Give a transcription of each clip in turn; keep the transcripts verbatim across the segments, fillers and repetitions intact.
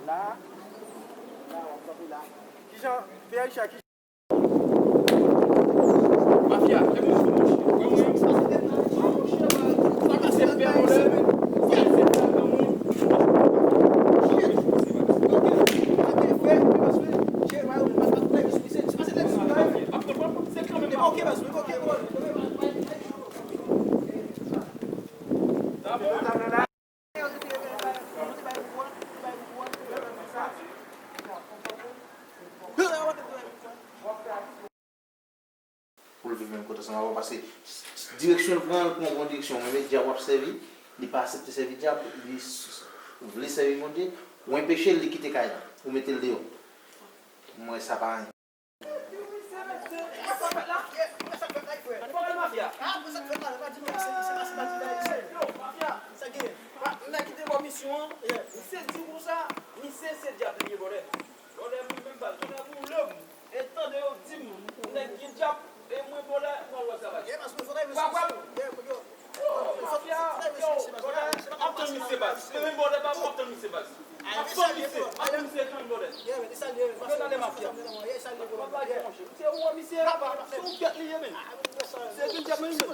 La, la, w ap kanpe la. Kijan, P H A, kijan? Mafya, e bon, monchè. Wè mwen, sa se tèt la, monchè, sa ka se fè vòlè. Sa ka se fè granmoun. Pou l viv menm kote ansanm avè w, paske direksyon l pran, l pran yon bon direksyon. Mwen, men dyab w ap sèvi, li pa aksepte sèvi dyab, li s- vle sèvi Bondye, ou anpeche l, li kite kay la, ou mete l deyò. Mwen, sa pa anyen. Nèg ki te bò misyon an, misye di konsa, misye se dyab li ye, vòlè. Vòlè, mwen menm pa, vòlè, mwen lè m e tande yo di m, nèg gen dyab, e mwen vòlè, mwen wè sa pa gen. Pa vòlè. Oh, mafya, yo, vòlè, ap tann misye baz. Mwen menm vòlè, pa ap tann misye baz. Ap tann misye, ap tann misye, tann vòlè. Yo, tande mafya. Pa vòlè, monchè. Misye, ou wè misye, se yon bèt li ye, men. Se vin dyab, men, men.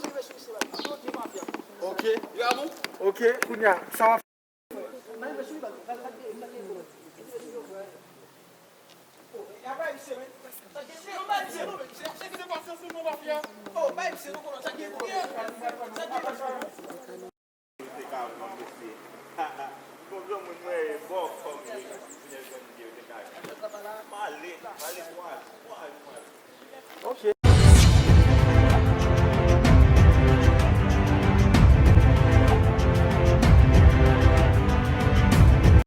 Ok, mafya. Ok. Yo, a bon? Ok, kounye a, sa w ap Ok.